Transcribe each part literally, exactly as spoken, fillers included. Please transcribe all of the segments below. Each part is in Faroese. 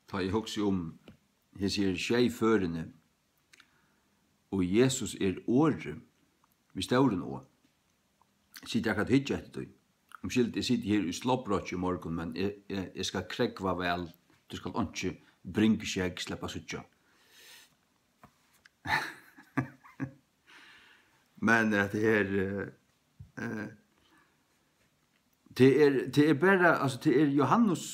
Tá eg hugsi um hesi her sjey førini, og Jesus er orðið, við stórum O. Eg siti akkurát og hyggi eftir tí. Umskylda, eg siti her í slobbrokki í morgun, men eg, eg, eg skal krógva væl. Tú skalt einki bringskegg sleppa at síggja. Men at tað her, eh, eh, tað er, tað er bara, altso, tað er Johannes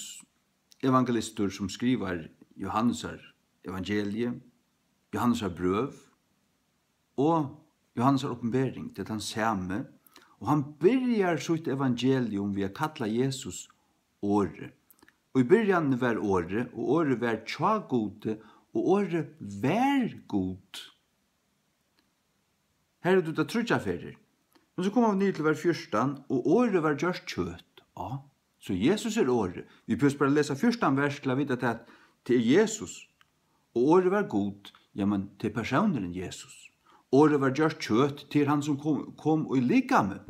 evangelistur, sum skrivar Johannesar evangeliið, Johannesar brøv og Johannesar opinbering. Tað er tann sami, og hann byrjar sítt evangelium við at kalla Jesus Orðið. Og í byrjanini var Orðið, og Orðið var hjá Gudi, og Orðið var Gud. Her er tú tað tríggjar ferðir. Men so koma vit niður til vers fjúrtan, "Og Orðið var gjørt kjøt." Á, so Jesus er Orðið. Vit behøvast bara lesa fjúrtan vers til at vita tað, at tað er Jesus. "Og Orðið var Gud." Ja, men tað er persónurin Jesus. "Orðið var gjørt kjøt", tað er hann, sum kom, kom í likami.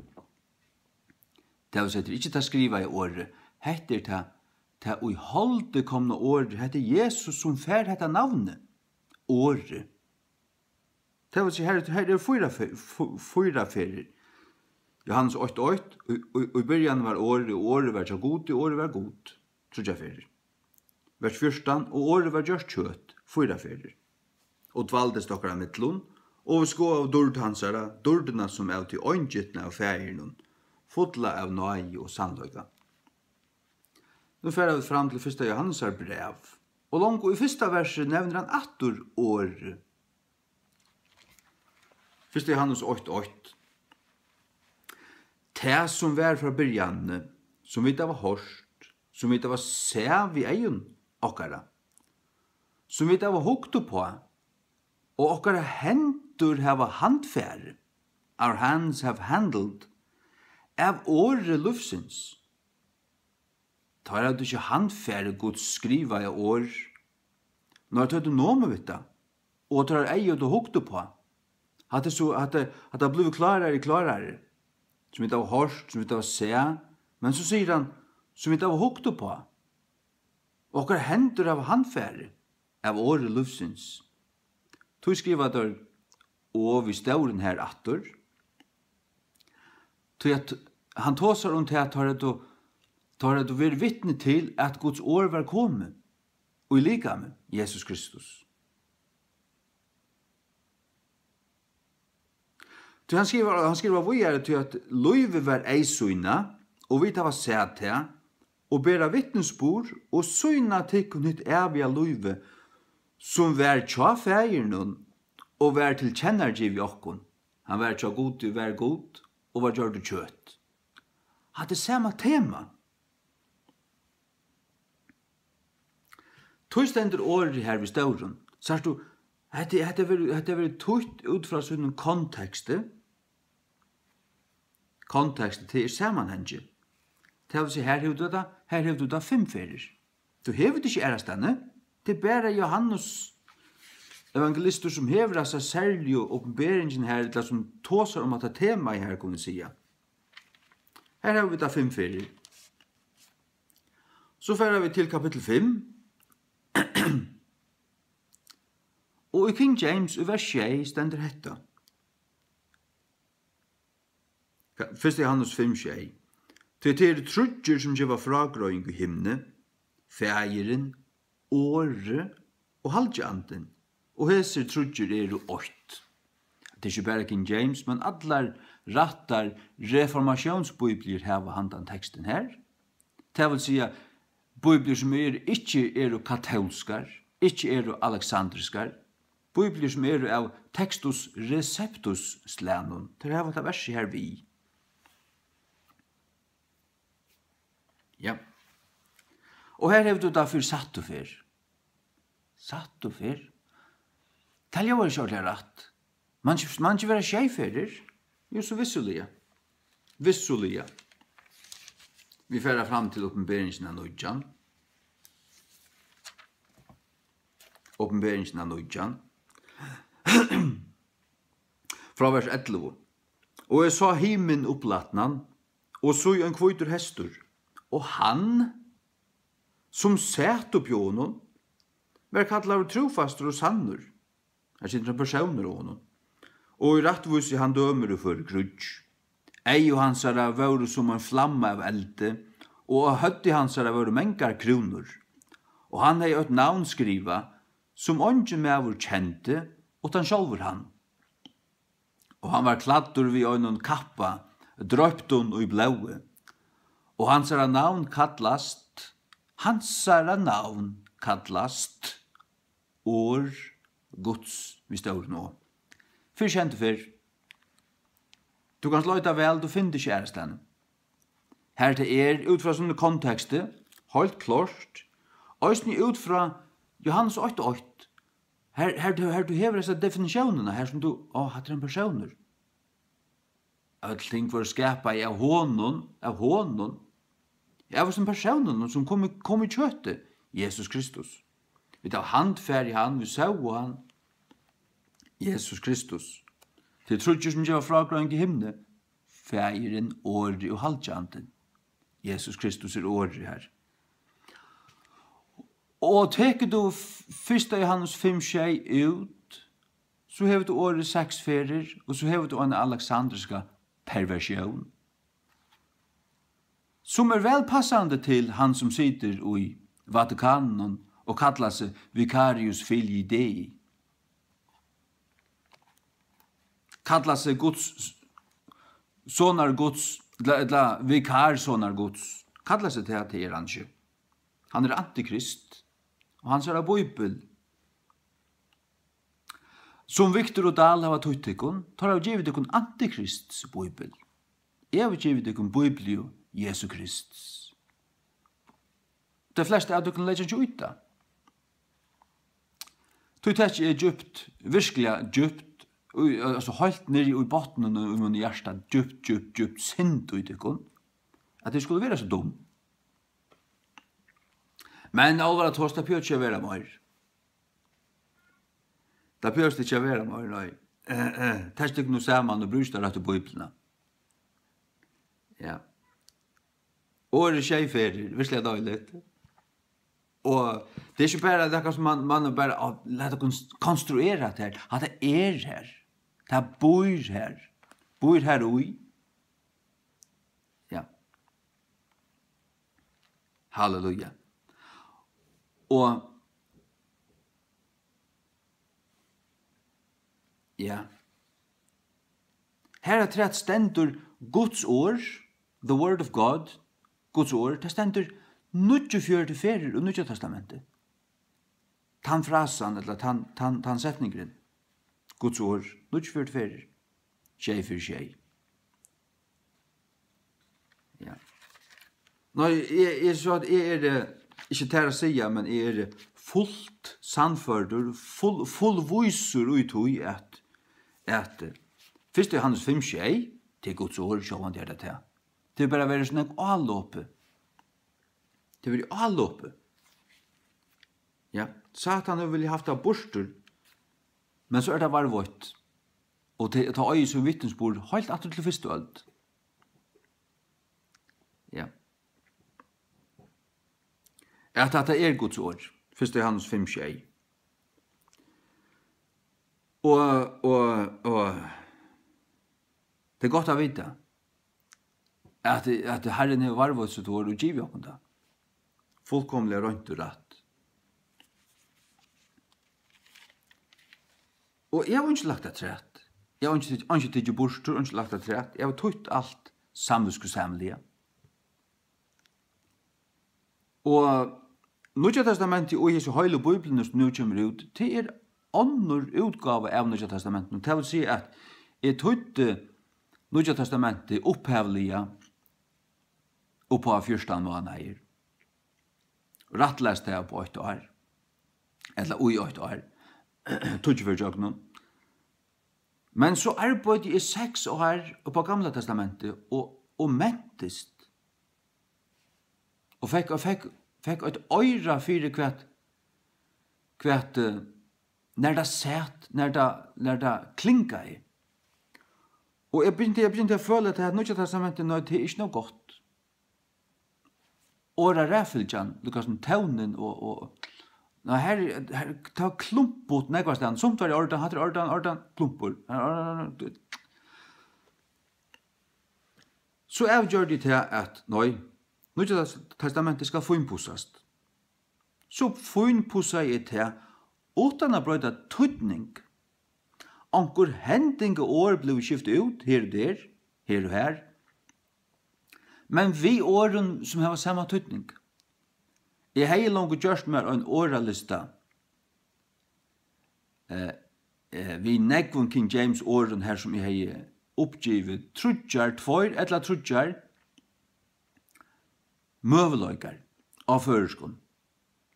Tað vil siga, tað er ikki tað skrivaða orðið. Hetta er tað, tað í holdi komna orðið. Hetta er Jesus, sum fær hetta navnið. Orðið. Tað vil siga, her, her eru fýra fe-, fý-, fýra ferðir. Johannes eitt eitt, í, í, í byrjan var Orðið, og Orðið var hjá Gudi, og Orðið var Gud. Tríggjar ferðir. Vers fjúrtan, "Og Orðið var gjørt kjøt", fýra ferðir, "og dvaldist okkara millum, og vit skoðaðu dýrd hansara, dýrdina, sum av tí eingitna av Faðirinum, fulla av náði og sannleika." Nú fara vit fram til fyrsta Johannesar bræv, og longu í fyrsta versi nevnir hann aftur Orðið. Fyrsta Johannes eitt eitt. "Tað, sum var frá byrjanini, sum vit hava hoyrt, sum vit hava sæð við eygum okkara, sum vit hava hugt uppá, og okkara hendur hava handfarið", our hands have handled, "av orði lívsins." Teir høvdu ikki handfarið Guds skrivaða orð, nei, teir høvdu numið við tað, og teirra eygu høvdu hugt uppá. Hatta er so, hatta, hatta er blivið klárari og klárari, sum vit hava hoyrt, sum vit hava sæð, men so sigur hann, "sum vit hava hugt uppá, okkara hendur hava handfarið av orði lívsins." Tí skriva teir "og" við stórum her aftur. Tí at hann tosar um tað, at teir høvdu, teir høvdu verið vitni til, at Guds orð var komið í likami, Jesus Kristus. Tí hann skrivar, hann skrivar víðari, "Tí at lívið var eyðsýna, og vit hava sæð tað, og bera vitnisburð, og sýna tykkum hitt æviga lívið, sum var hjá Faðirinum, og var til kennar givið okkum." Hann var hjá Gudi, var Gud, og var gjørdur kjøt. Hatta er sama tema. Tí stendur orðið her við stórum. Sært tú, hetta, hetta verður, hetta verður týtt út frá sínum konteksti. Konteksti, tað er samanhangi. Tað vil siga, her hevur tú tað, her hevur tú tað fimm ferðir. Tú hevur tað ikki aðrastaðni. Tað er bara Johannes evangelistur, sum hevur hasa serligu opinberingina her, ella sum tosar um hetta temaið her, kunnu vit siga. Her hava vit tað fimm ferðir. So fara vit til kapittul fimm. Og í King James í vers sjey stendur hetta. Fyrsta Johannes fimm sjey. Tí tað eru tríggir, sum geva frágreiðing í himni, Faðirin, Orðið og Halgi Andin, og hesir tríggir eru eitt. Tað er ikki bara King James, men allar rættar reformatiónsbíbliur hava handan tekstin her. Tað vil siga, bíbliur, sum eru, ikki eru katólskar, ikki eru aleksandriskar, bíbliur, sum eru av Textus Receptus slagnum, tær hava tað versið her við. Ja. Og her hevur tú tað fyri sættu ferð. Sættu ferð? Tað ljóðar ikki ordiliga rætt. Man, man ikki vera sjey ferðir? Jú, so vissuliga. Vissuliga. Vit fara fram til Opinberingina nítjan. Opinberingina nítjan. Frá vers ellivu. Og eg sá himin upplatnan, og sí, ein hvítur hestur, og hann, sum sat uppi á honum, var kallaður trúfastur og sannur. Her situr ein persónur á honum. Og í rættvísi hann dømir og førir kríggj. Eygu hansara vóru sum ein flamma av eldi, og á høvdi hansara vóru mangar krúnur. Og hann hevði eitt navn skrivað, sum eingin maður kendi, uttan sjálvur hann. Og hann var klæddur við einum kappa, droyptum í blóði. Og hansara navn kallast, hansara navn kallast Orð Guds við stórum O. Fyri sjeyndu ferð. Tú kanst leita væl, tú finnur tað ikki aðrastaðni. Har tað er, út frá sínum konteksti, heilt klárt, eisini út frá Jóhannes eitt eitt, har, har, tú, har tú hevur hesa definitiónina, har sum tú, á, hatta er ein persónur. Øll ting vóru skapað av honum, av honum. Av hesum persóninum, sum kom í, kom í kjøti, Jesus Kristus. Vit hava handfarið hann, vit sóu hann. Jesus Kristus. Tað eru tríggir, sum geva frágreiðing í himni. Faðirin, Orðið og Halgi Andin. Jesus Kristus er Orðið her. Og tekur tú f-, fyrsta Jóhannes fimm sjey út, so hevur tú orðið seks ferðir, og so hevur tú eina aleksandriska perversión, sum er væl passandi til hann, sum situr í Vatikaninum og kallar seg Vicarius Filii Dei. Kallar seg Guds, sonar Guds, ella, ella vikar sonar Guds. Kallar seg tað, tað er hann ikki. Hann er antikrist, og hansara bíbel, sum Victor og Dahl hava týtt tykkum, teir hava givið tykkum antikrists bíbel. Eg havi givið tykkum Bibliu Jesu Krists. Tey flestu av tykkum leggja ikki í tað. Tí taki eg djúpt, virkliga djúpt, í, altso heilt niðri í botninum í mínum hjarta, djúpt, djúpt, djúpt synd í tykkum, at tit skulu vera so dum. Men álvara tosa, tað behøvist ikki at vera meir. Tað behøvist ikki at vera meir, nei. Takið tykkum nú saman og brúkið ta rættu Bíbliuna. Ja. Orðið sjey ferðir, virkiliga deiligt. Og tað er ikki bara nakað sum man, man bara, á, lat okkum konstruera tað her. Hatta er her. Tað býr her. Býr her í. Ja. Halleluja. Og, ja. Her afturat stendur Guds orð, the word of God, Guds orð, tað stendur níggjuogfjøruti ferðir í Nýggja Testamenti. Tann frasan, ella tann, tann, tann setningurin. Guds orð, níggjuogfjøruti ferðir. Sjey fyri sjey. Ja. Nei, eg, eg, so at eg eri, eh, ikki tær at siga, men eg eri, eh, fult sannførdur, full, fullvísur í tí, at, at, eh, fyrsta Jóhannes fimm sjey, tað er Guds orð, sjálvandi er tað tað. Tað er bara verið so nógv álopið. Tað er verið álopið. Ja, Satan hevur viljað havt tað burtur, men so er tað varðveitt. Og tað, tað eigur sín vitnisburð heilt aftur til fyrstu øld. Ja. At hatta er Guds orð. Fyrsta Jóhannes fimm sjey. Og, og, og tað er gott at vita, at, at Harrin hevur varðveitt sítt orð og givið okkum tað. Fullkomiliga reint og rætt. Og eg havi einki lagt afturat. Eg havi einki, einki tikið burtur, einki lagt afturat. Eg havi týtt alt samvitskusamliga. Og Nýggja Testamentið í hesi heilu Bíbliuni, sum nú kemur út, tað er onnur útgáva av Nýggja Testamentinum. Tað vil siga, at eg týddi Nýggja Testamentið upphævliga upp á fjúrtan mánaðir. Rættlæst tað upp á eitt ár, ella í eitt ár, tíggju ferðir gjøgnum. Men so arbeiddi eg seks ár upp á Gamla Testamentið og, og mentist. Og fekk, og fekk, fekk eitt oyra fyri hvat, hvat, eh, nær tað sat, nær tað, nær tað klingaði. Og eg begynti, eg begynti at føla, at tað Nýggja Testamentið, nei, tað er ikki nóg gott. Orðaraðfylgjan, líka sum tónin og, og, Nei, her, her, tað var klumput nógvastaðni. Sumt var í ordan, hatta er ordan, ordan, klumpur. Her, ordan, ordan. So avgjørdi eg tað, at nei, Nýggja Testamentið skal fínpussast. So fínpussaði eg tað, uttan at broyta týdning. Onkur hendingaorð blivu skift út her og der, her og har, men við orðum, sum hava sama týdning. Eg hevði longu gjørt mær ein orðalista, eh, eh, við nógvum King James orðum, har sum eg hevði uppgivið tríggjar, tveir ella tríggjar møguleikar á føroyskum.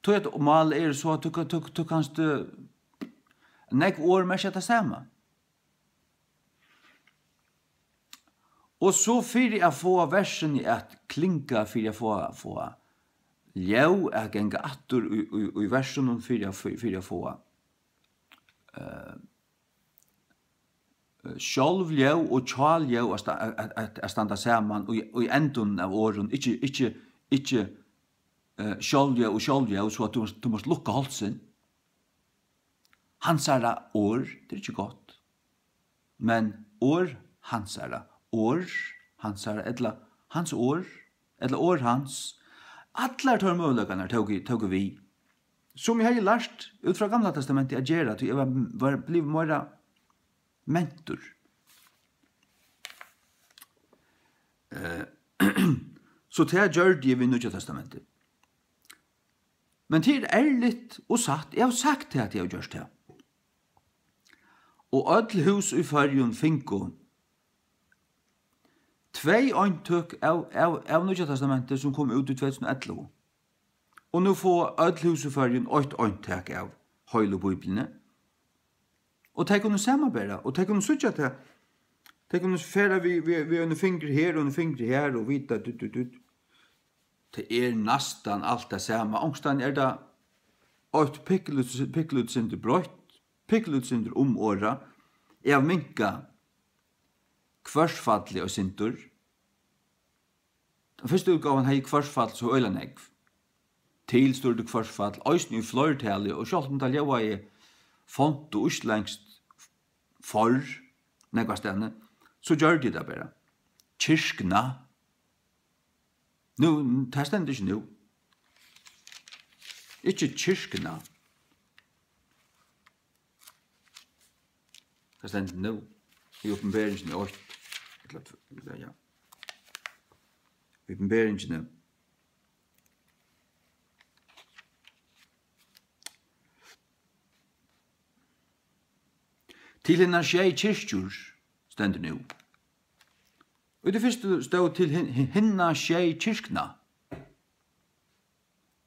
Tí at mál er so, at tú, tú, tú kanst, eh, nógv orð merkja tað sama. Og so fyri at fáa versini at klinga, fyri at fáa, fáa ljóð at ganga aftur í, í, í versunum, fyri at, fyri, fyri at fáa, eh, eh, sjálvljóð og hjáljóð at sta-, at, at, at standa saman í, í endum av orðum, ikki, ikki, ikki, eh, sjálvljóð og sjálvljóð, so at tú, tú mást lukka hálsin. Hansara orð, tað er ikki gott. Men orð hansara, orð hansara, ella hans orð, ella orð hans. Allar teir møguleikarnar tóku, tóku við. Sum eg hevði lært út frá Gamla Testamenti at gera, tí eg var, var blivin meira mentur. Eh, so tað gjørdi eg við Nýggja Testamenti. Men tað er ærligt og satt. Eg havi sagt tað, at eg havi gjørt tað. Og øll hús í Føroyum fingu tvey eintøk av, av, av Nýggja Testamenti, sum kom út í tvey túsund og ellivu. Og nú fáa øll hús í Føroyum eitt eintak av heilu Bíbliuni. Og tey kunnu samanbera, og tey kunnu síggja tað. Tey kunnu fara við, við, við einum fingri her og einum fingri har og vita, dutt, dutt, dutt. Tað er næstan alt tað sama. Onkustaðni er tað eitt pikkulítið, pikkulítið sindur broytt, pikkulítið sindur umorðað. Eg havi minkað hvørsfallið eitt sindur. Tann fyrsta útgávan hevði hvørsfall so øgiliga nógv. Tilstýrdi hvørsfall, eisini í fleirtali, og sjálvt um tað ljóðaði font og íslendskt forr nógvastaðni, so gjørdi eg tað bara. Kirkna. Nú, tað stendur ikki nú. Ikki kirkna. Hvat stendur nú? Í Opinberingini eitt, ella tvey, ella, ja. Opinberingini. Til hinar sjey kirkjur stendur nú. Og í tí fyrstu stóð til hin-, hin-, hinar sjey kirkjurnar.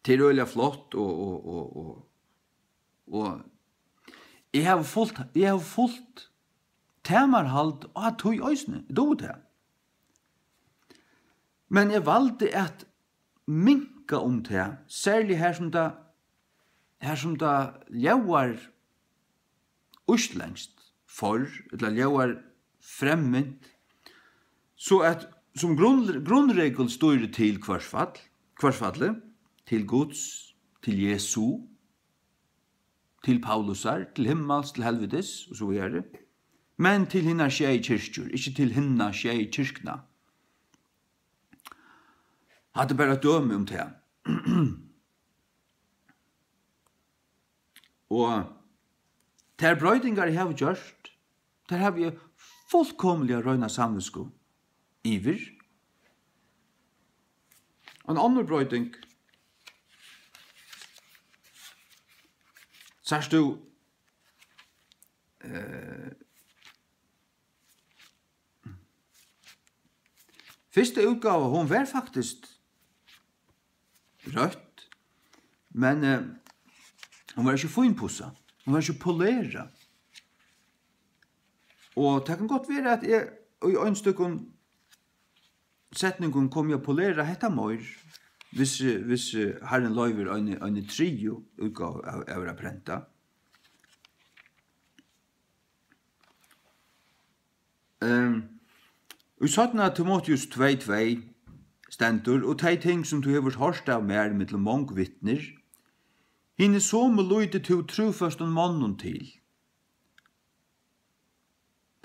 Tað er øgiliga flott, og, og, og, og, og eg havi fult, eg havi fult tamarhald á tí eisini, eg dugi tað. Men eg valdi at minka um tað, serliga har sum tað, har sum tað ljóðar íslendskt forr, ella ljóðar fremmant, so at sum grunn-, grundregul stýrir til hvørsfall, hvørsfalli, til Guds, til Jesu, til Paulusar, til himmals, til helvitis, og so víðari, men til hinar sjey kirkjur, ikki til hinar sjey kirkjurnar. Hatta er bara eitt dømi um tað. Og tær broytingar, eg havi gjørt, tær havi eg fullkomiliga reina samvitsku yvir. Ein onnur broyting, sært tú, eh, fyrsta útgáva, hon var faktiskt røtt, men, eh, hon var ikki fínpussað, hon var ikki polerað. Og tað kann gott vera, at eg í einstøkum setningum komi at polera hetta meir, hvis, hvis Harrin loyvir eini, eini triðju útgávu av, av at prenta. Ehm, í seinna Timoteus tvey tvey stendur: "Og tey ting, sum tú hevur hoyrt av mær millum mong vitnir, Hini somu líti tú trúføstum monnum til.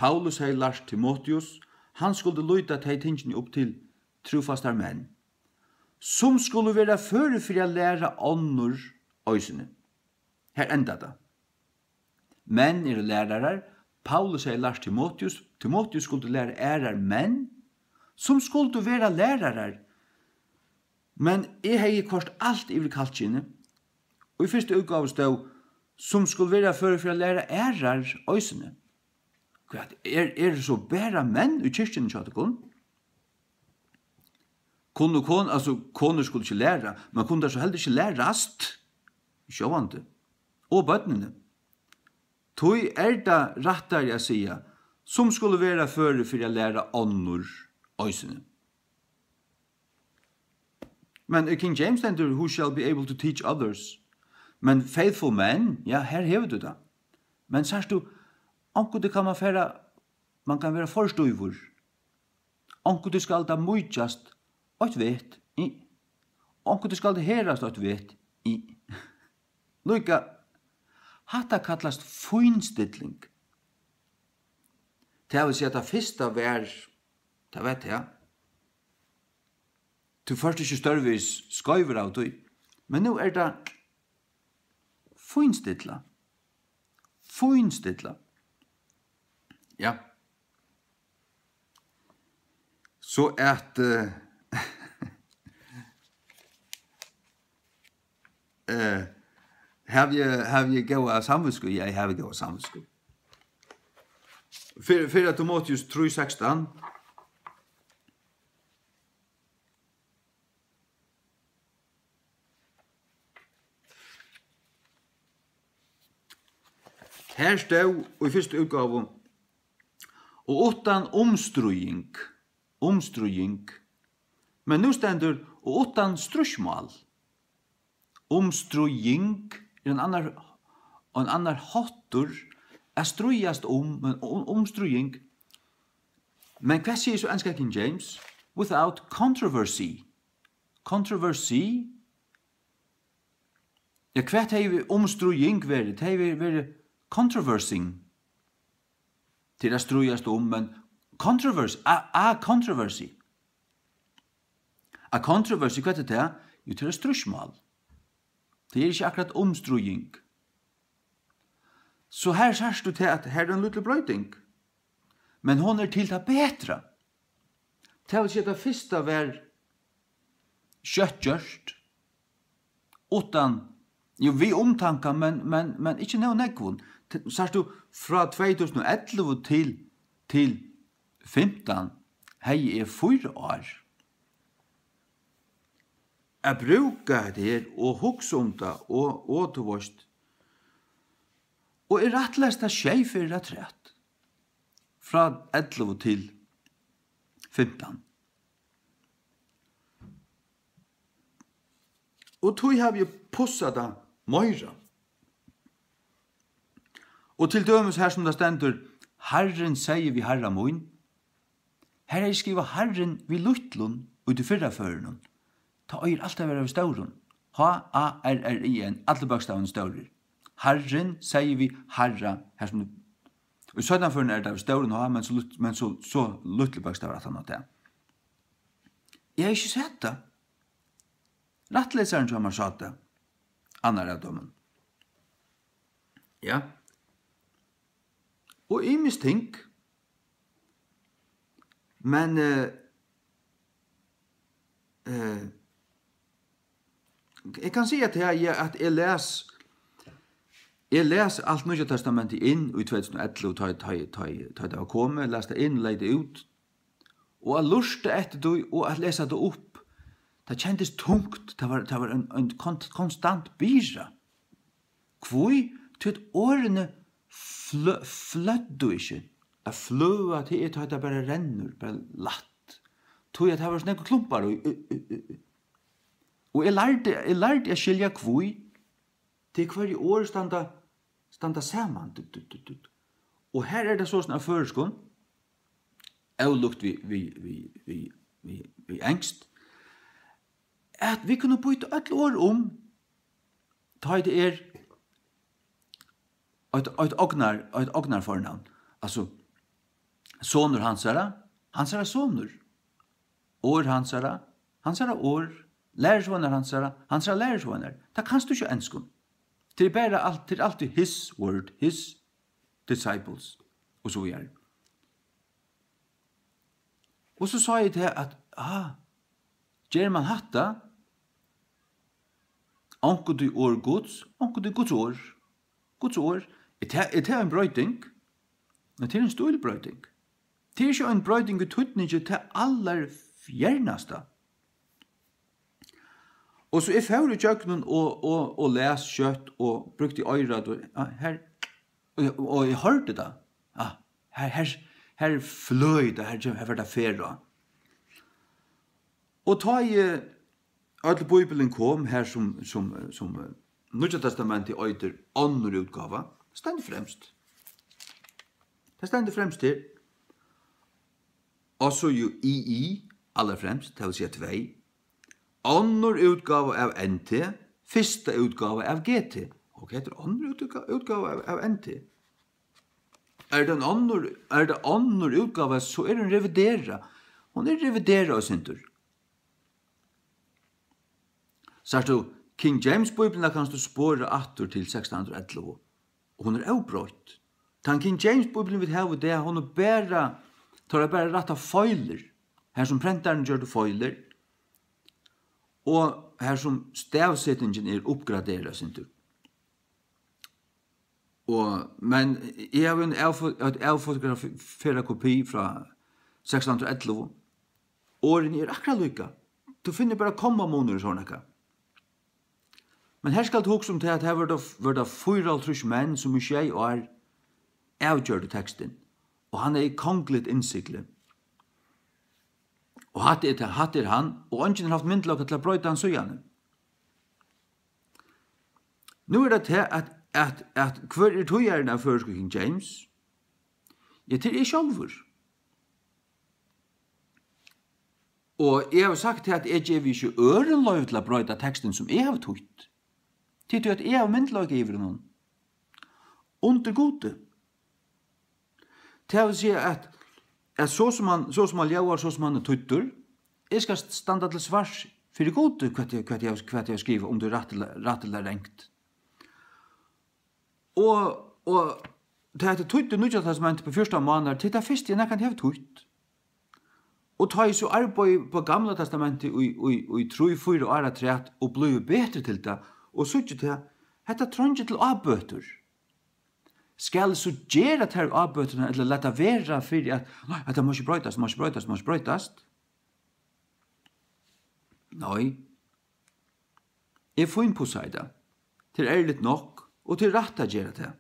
Paulus hevði lært Timoteus, hann skuldi líta tey tingini upp til trúfastar menn, sum skulu vera førir fyri at læra onnur eisini. Her endar tað. Menn eru lærarar. Paulus hevði lært Timoteus, Timoteus skuldi læra aðrar menn, sum skuldu vera lærarar. Men eg hevði koyrt alt yvir í kallkyni. Og í fyrstu útgávu stóð, sum skulu vera førir fyri at læra aðrar eisini. Hvat, er, eru so bara menn í kirkjuni hjá tykkum? Kunnu kon-, altso, konur skulu ikki læra, men kunnu tær so heldur ikki lærast? Sjálvandi. Og børnini. Tí er tað rættari at siga, sum skulu vera førir fyri at læra onnur eisini. Men í King James stendur, "Who shall be able to teach others." Men faithful men, ja, her hevur tú tað. Men sært tú, onkuntíð kann man fara, man kann vera for stívur. Onkuntíð skal tað mýkjast eitt vet, í. Onkuntíð skal tað herðast eitt vet, í. Líka, hatta kallast fínstilling. Tað vil siga, at tað fyrsta var, tað var tað. Tú fórt ikki stórvegis skeivur av tí. Men nú er tað fínstilla. Fínstilla. Ja. So at, eh, eh, havi eg, havi eg góða samvitsku? Ja, eg havi góða samvitsku. Fyr-, fyrra Timoteus trý sekstan. Her stóð í fyrstu útgávu, "Og uttan umstríðing", umstríðing. Men nú stendur, "Og uttan stríðsmál". Umstríðing er ein annar, ein annar háttur at stríðast um, men um, umstríðing. Men hvat sigur so enska King James? "Without controversy." Controversy? Ja, hvat hevði umstríðing verið? Tað hevði verið, verið controversing. Til at stríðast um, men controversy, a, a controversy. A controversy, hvat er tað? Jú, tað er stríðsmál. Tað er ikki akkurát umstríðing. So her sært tú tað, at her er ein lítil broyting. Men hon er til tað betra. Tað vil siga, at tað fyrsta var skjótt gjørt, uttan, jú, við umtanka, men, men, men ikki nóg nógvum. T-, sært tú, frá tvey túsund og ellivu til, til fimtan, hevði eg fýra ár at brúka hetta her og hugsa um tað og, og, tú veist, og eg rættlæsti tað sjey ferðir afturat, frá ellivu til fimtan. Og tí havi eg pussað tað meira. Og til dømis her sum tað stendur, "Harrin segði við harra mín", her hevði eg skrivað "Harrin" við lítlum í tí fyrra førinum. Tá eigur alt at vera við stórum. H A R R I N, allir bókstavarnir stórir. "Harrin segði við harra", her sum í seinna førinum er tað við stórum H, men so lit-, men so, so lítlir bókstavar aftan á tað. Eg hevði ikki sæð tað. Rættlesarin hjá mær sá tað. Annar av dømum. Ja. Og ymisk ting. Men, eh, eh, eg kann siga til, ja, at eg les, eg les alt Nýggja Testamentið inn í tvey túsund og ellivu, tá, tá, tá, tá tað var komið, las tað inn, legði tað út. Og at lurta eftir tí og at lesa tað upp, tað kendist tungt, tað var, tað var ein, ein kon-, konstant byrða. Hví? Tí at orðini flø-, fløddu ikki. At fløða, tað er tá, tað bara rennur, bara lætt. Tí at tað var so nógvir klumpar í, í, í, í, í. Og eg lærdi, eg lærdi at skilja hví. Tí hvørji orð standa, standa saman. Dut, dut, dut, dut. Og her er tað soleiðis á føroyskum, ólíkt við, við, við, við, við, við enskt, at vit kunnu býta øll orð um, Tá ið tað er eitt, eitt ognar-, eitt ognarfornavn, altso, sonur hansara, hansara sonur, orð hansara, hansara orð, lærisveinar hansara, hansara lærisveinar. Tað kanst tú ikki á enskum. Tað er bara alt, tað er altíð his word, his disciples, og so víðari. Og so sá eg tað, at, ah, ger man hatta, onkuntíð orð Guds, onkuntíð Guds orð, Guds orð, er tað, er tað ein broyting? Nei, tað er ein stílbroyting. Tað er ikki ein broyting í týdningi tað allarfjernasta. Og so eg fór í gjøgnum og, og, og las skjótt og brúkti oyrað og, ja, her, og, og eg hoyrdi tað. Ja, her, her, her fløy tað, her, her var tað ferð á. Og tá eg, øll Bíbilin kom, her sum, sum, sum, eh, Nýggja Testamentið eitur onnur útgáva, stendur fremst. Tað stendur fremst her. Og so jú I I, allarfremst, tað vil siga tvey. Onnur útgáva av N T, fyrsta útgáva av G T. Ok, hetta er onnur útgá-, útgáva av, av N T. Er tað ein onnur, er tað onnur útgáva, so er hon reviderað. Hon er reviderað eitt sindur. Sært tú, King James Bíbliuna kanst tú spora aftur til sekstan hundrað og ellivu, og hon er óbroytt. Tann King James Bíblian vit hava í dag, hon er bara, teir hava bara rætta feilir, har sum prentarin gjørdi feilir, og har sum stavsetingin er uppgraderað eitt sindur. Og, men eg havi ein avfo-, eitt avfotograferað kopi frá sekstan hundrað og ellivu. Orðini eru akkurát líka. Tú finnur bara kommamunur og sovorðið nakað. Men her skal tú hugsa um tað, at her vóru tað, vóru tað fýraoghálvtrýss menn, sum í sjey ár avgjørdu tekstin. Og hann hevði kongligt innsigli. Og hatta er tað, hatta er hann, og eingin hevur havt myndugleika til at broyta hann síðani. Nú er tað tað, at, at, at hvør er týðarin av føroysku King James? Ja, tað eri eg sjálvur. Og eg havi sagt tað, at eg gevi ikki øðrum loyvi til at broyta tekstin, sum eg havi týtt. Tað er tí, at eg havi myndugleika yvir honum. Undir Gudi. Tað vil siga, at, at so sum hann, so sum hann ljóðar, so sum hann er týddur, eg skal st-, standa til svars fyri Gudi, hvat eg, hvat eg, hvat eg havi skrivað, um tað er rætt ella, rætt ella rangt. Og, og tað, at eg týddi Nýggja Testamentið upp á fjúrtan mánaðar, tað er tað fyrsta, eg nakrantíð havi týtt. Og tá eg so arbeiði upp á Gamla Testamentið í, í, í trý, fýra ár afturat og blívi betri til tað, og síggi tað, hetta treingir til ábøtur. Skal eg so gera tær ábøturnar, ella lata vera fyri at, nei, hetta má ikki broytast, má ikki broytast, má ikki broytast? Nei. Eg fínpussaði tað. Tað er ærligt nokk, og tað er rætt at gera tað.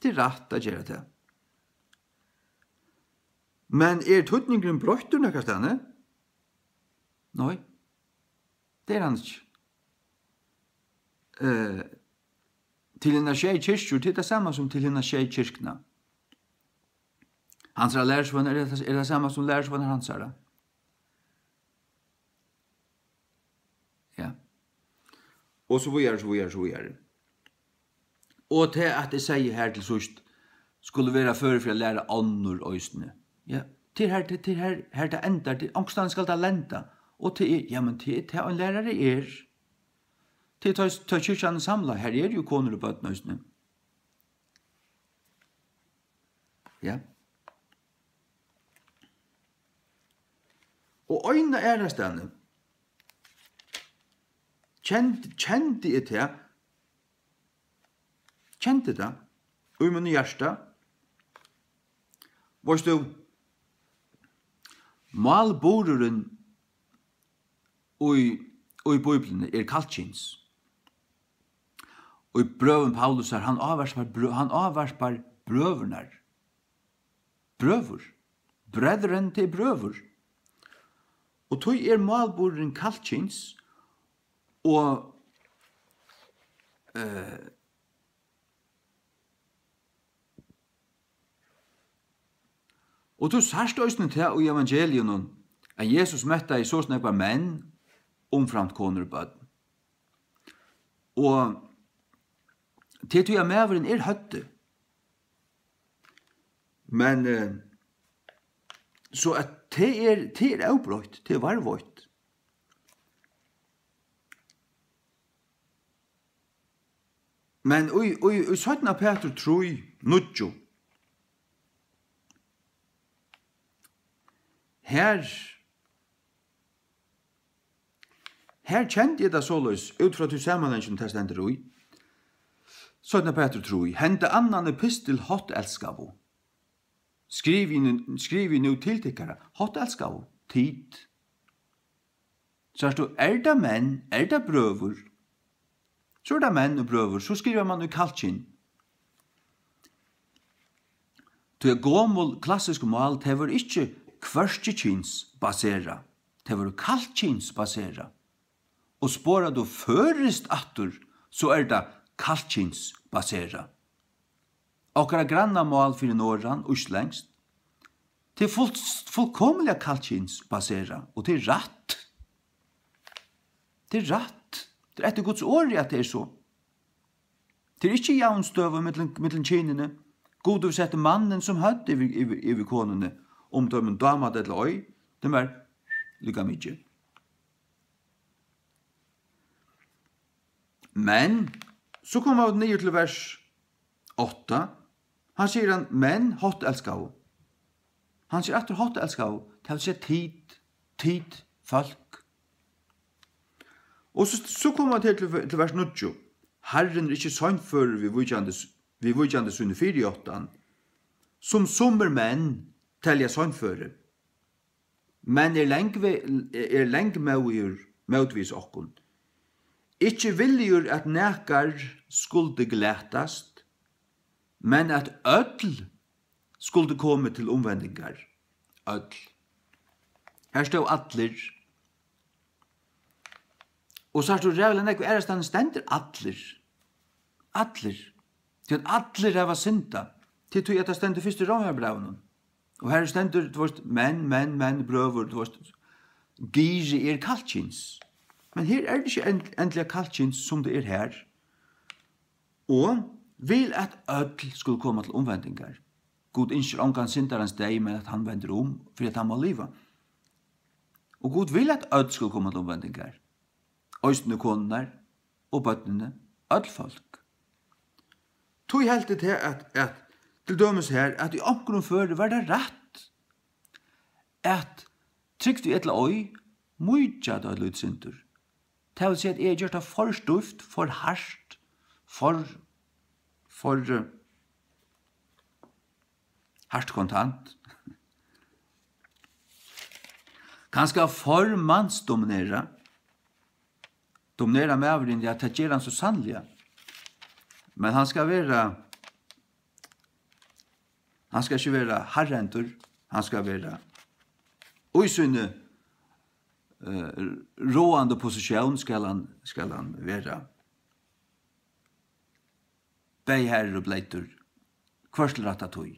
Tað er rætt at gera tað. Men er týdningurin broyttur nakrastaðni? Nei. Tað er hann ikki. Eh, til hinar sjey kirkjur, tað er tað sama sum til hinar sjey kirkjurnar. Hansara lærisveinar er tað, er tað sama sum lærisveinar hansara. Ja. Og so víðari, so víðari, so víðari. Og tað, at eg segði her til síðst, skuldi vera førur fyri at læra onnur eisini. Ja, tað er her, tað, tað er her, her tað endar, tað, onkustaðni skal tað lenda. Og tað er, ja, men tað er tað, ein lærari er. Tað er tá, tá kirkjan er samlað, her eru jú konur og børn eisini. Ja. Og eina aðrastaðni kendi, kendi eg tað, kendi tað í mínum hjarta. Veitst tú, málburðurin í, í Bíbliuni er kallkyns. Og í brøvum Paulusar, hann ávarpar brø-, hann ávarpar brøðurnar. Brøður. Brethren, tað er brøður. Og tí er málburðurin kallkyns, og, eh, og tú sært eisini tað í evangeliunum, at Jesus mettaði so nógvar menn, umframt konur og børn. Og tað er tí, at maðurin er høvdið. Men, eh, so at tað er, tað er óbroytt, tað er varðveitt. Men í, í, í seinna Pætur trý, níggju, her, her kendi eg tað soleiðis, út frá tí samanhanginum, tað stendur í, seinna Pætur trý, henda annan epistil, hóttelskaðu, skrivi, skrivi nú til tykkara, hóttelskaðu, tit. Sært tú, er tað menn, er tað brøður, so er tað menn og brøður, so skrivar mann í kallkyn. Tí at gomul klassisk mál, tey vóru ikki hvørkikynsbaserað, tey vóru kallkynsbaserað. Og sporar tú føroyskt aftur, so er tað kallkynsbaserað. Okkara grannamál fyri norðan, íslendskt, tað er fult-, fullkomiliga kallkynsbaserað, og tað er rætt. Tað er rætt. Tað er eftir Guds orði, at tað er so. Tað er ikki javnstøða millum, millum kynini. Gud hevur sett mannin sum høvd yvir, yvir, yvir konuni, um teimum dámar tað ella ei, tað er mær líka mikið. Men so koma vit niður til vers átta. Hann sigur hann, "Men hóttelskaðu." Hann sigur aftur, "Hóttelskaðu", tað vil siga tit, tit fólk. Og so, so koma vit her til, til vers níggju. "Harrin er ikki seinførur viðvíkjandi, viðvíkjandi síni fyrijáttan, sum summir menn telja seinføri, men er langve-, er langmóðigur mótvegis okkum, ikki villigur, at nakar skuldi glatast, men at øll skuldu komið til umvendingar." Øll. Her stóð allir. Og sært tú ræðuliga nógv aðrastaðni stendur allir. Allir. Tí at allir hava syndað. Tað er tí, at tað stendur fyrst í Rómarbrævinum. Og her stendur, tú veist, menn, menn, menn, brøður, tú veist, gyri er kallkyns. Men her er tað ikki end-, endiliga kallkyns, sum tað er her. Og vil, at øll skulu koma til umvendingar. Gud ynskir ongan syndarans deyð, men at hann vendir um, fyri at hann má liva. Og Gud vil, at øll skulu koma til umvendingar. Eisini konurnar og børnini, øll fólk. Tí helt eg tað, at, at til dømis her, at í onkrum føri var tað rætt, at, trygt ella ei, mýkja tað eitt lítið sindur. Tað vil siga, at eg havi gjørt tað for stívt, for hart, for, for, eh, hart kontant. Kanska for mansdominerað. Dominerar maðurin, ja, tað ger hann so sanniliga. Men hann skal vera, hann skal ikki vera harðrendur, hann skal vera í síni, eh, ráðandi positión skal hann, skal hann vera bæði harður og bleytur, hvørt til rætta tíð.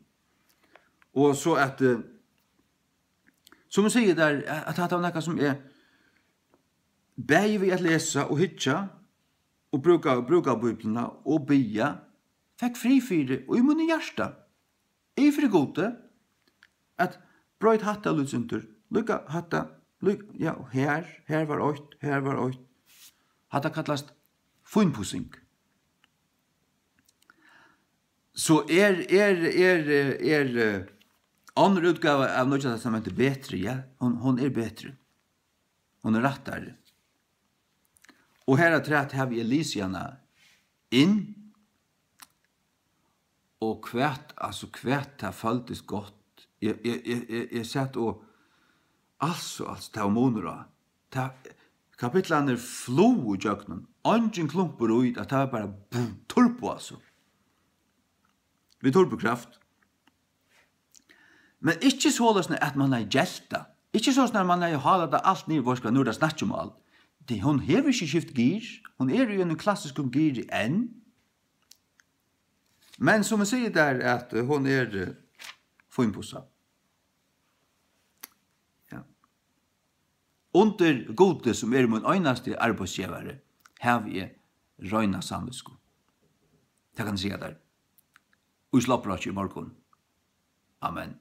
Og so at, eh, sum eg sigi, tað, at hatta var nakað, sum eg bæði við at lesa og hyggja og brúka, brúka Bíbliuna og biðja, fekk frið fyri í mínum hjarta, yvir fyri Gudi, at broyt hatta lítið sindur, líka hatta, líka, ja, og her, her var eitt, her var eitt. Hatta kallast fínpussing. So er, er, er, er, eh, onnur útgáva av Nýggja Testamenti betri? Ja, hon, hon er betri. Hon er rættari. Og her afturat havi eg lisið hana inn, og hvat, altso, hvat tað føltist gott. Eg, eg, eg, eg, eg sat og, altso, altso, tað var munur á. Tað, kapitlarnir flugu ígjøgnum. Eingin klumpur í, at tað var bara búm, turbo, altso. Við turbokraft. Men ikki soleiðis, at mann hevði gelt tað. Ikki soleiðis, at mann hevði hálað tað alt niður, veitst hvat, nú er tað snakk um alt. Tí hon hevur ikki skift gir, hon er í einum klassiskum giri enn. Men sum eg sigi, tað er, at hon er, eh, fínpussað. Ja. Undir Gudi, sum er mín einasti arbeiðsgevari, havi eg reina samvitsku. Tað kann eg siga tær. Í Slopprokki í morgun. Amen.